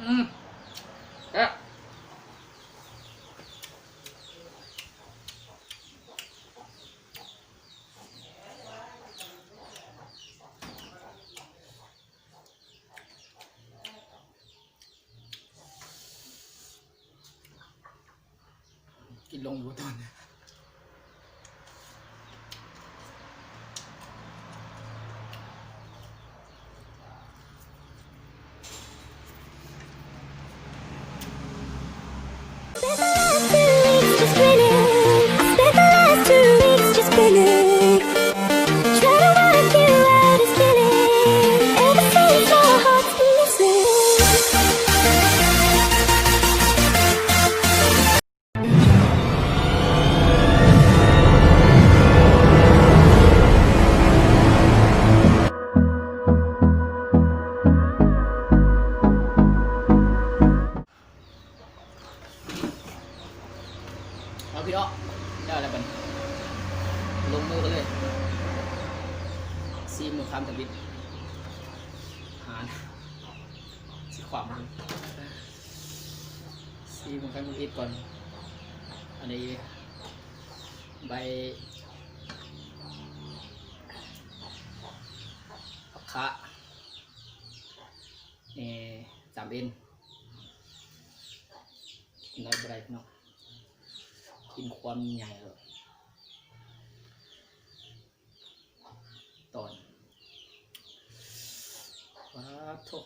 ອືມ ແຊບ. ກິນລົງຢູ່ຕອນນີ້. Spent the last two weeks just grinning. Spent the last two weeks just grinning. Try to work you out is killing. Ever since our hearts been missing. ເອົາພີ່ນ້ອງ ໄດ້ແລ້ວບັດນີ້ ລົງມືກັນເລີຍ ຊີມເບິ່ງຄຳທຳອິດ ອາຫານຊິຄວ່ຳເລີຍ ຊີມເບິ່ງຄຳທຳອິດກ່ອນ ອັນນີ້ໃບຜັກຄະ ເອີ ຈຳເອັນ ກິນໜ້ອຍບໍ່ໄດ້ພີ່ນ້ອງ ກິນຄວາມໃຫຍ່ໂລດ ຕອນ ປາດໂທ້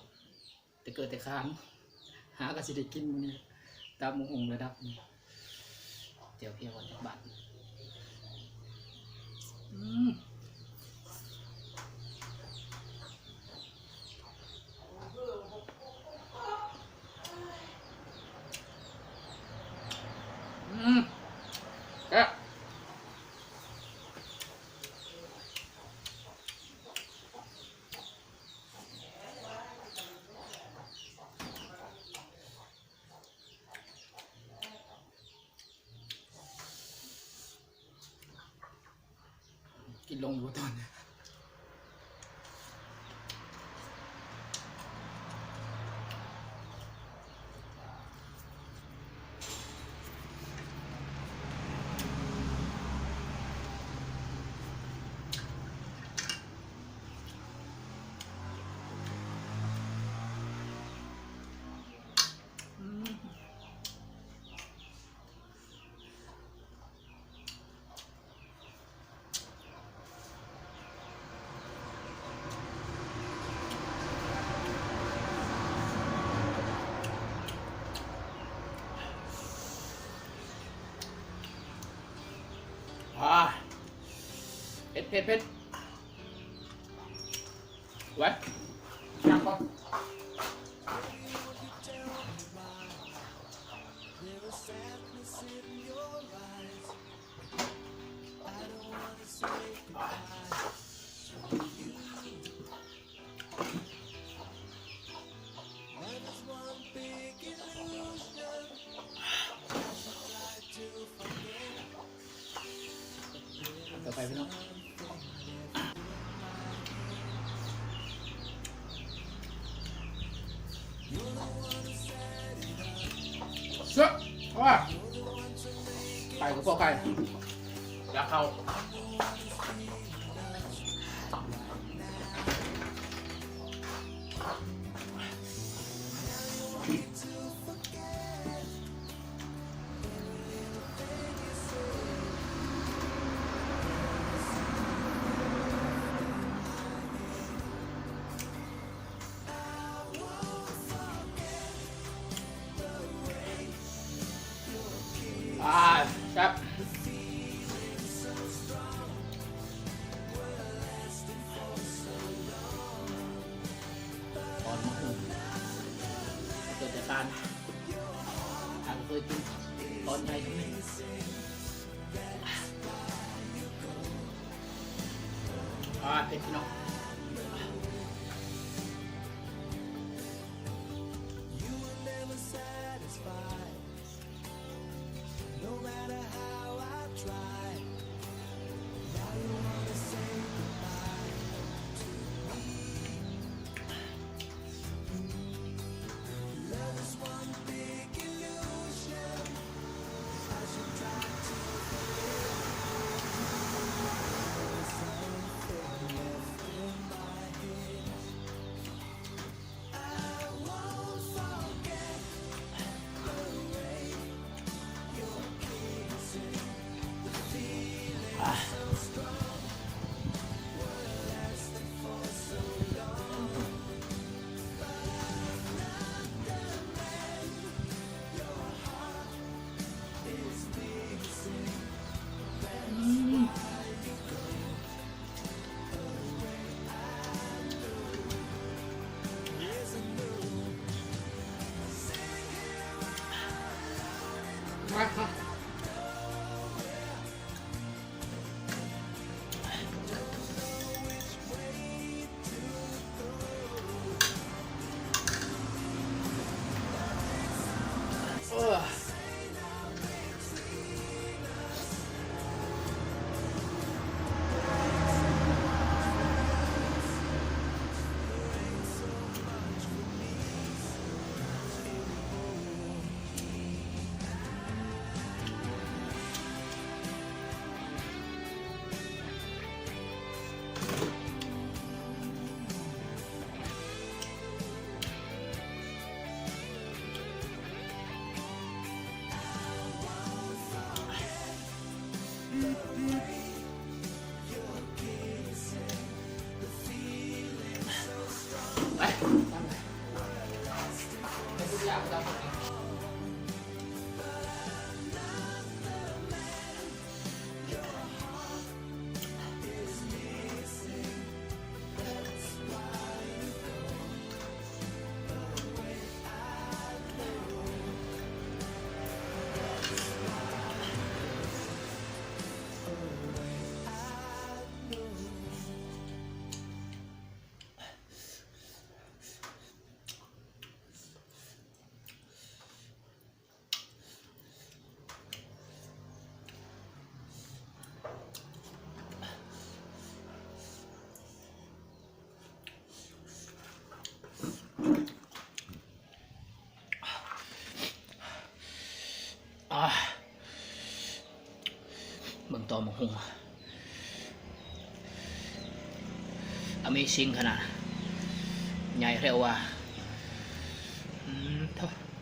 ແຕ່ເກີດແຕ່ຄານ ຫາກໍຊິໄດ້ກິນມື້ນີ້ ຕຳບັກຫຸ່ງລະດັບນີ້ ແຈ່ວພຽວກ່ອນຈັກບາດ ອືມ. ອືມ ແຊບ. ກິນລົງຢູ່ຕອນນີ້. ອ່າ ເຜັດ ເຜັດ ເຜັດ. ໄວ້ ຍັງບໍ່? ຕໍ່ໄປພີ່ນ້ອງ ເຊາະ ໂອ້ຍ ໄກ່ກໍພໍໄກ່ ຢາກເຂົ້າ. ອ່າ ແຊບ. ຕອນມາຫຸ່ງ ເກີດຈາກການ ຫາກໍເຄີຍກິນຕອນໃຫຍ່ ອ່າ ເຜັດພີ່ນ້ອງ. ອາ ເບິ່ງຕໍ່ໝາກຫຸ່ງ Amazing ຂະໜາດ ໃຫຍ່ແທ້ວ່າ ອືມ ໂທ້.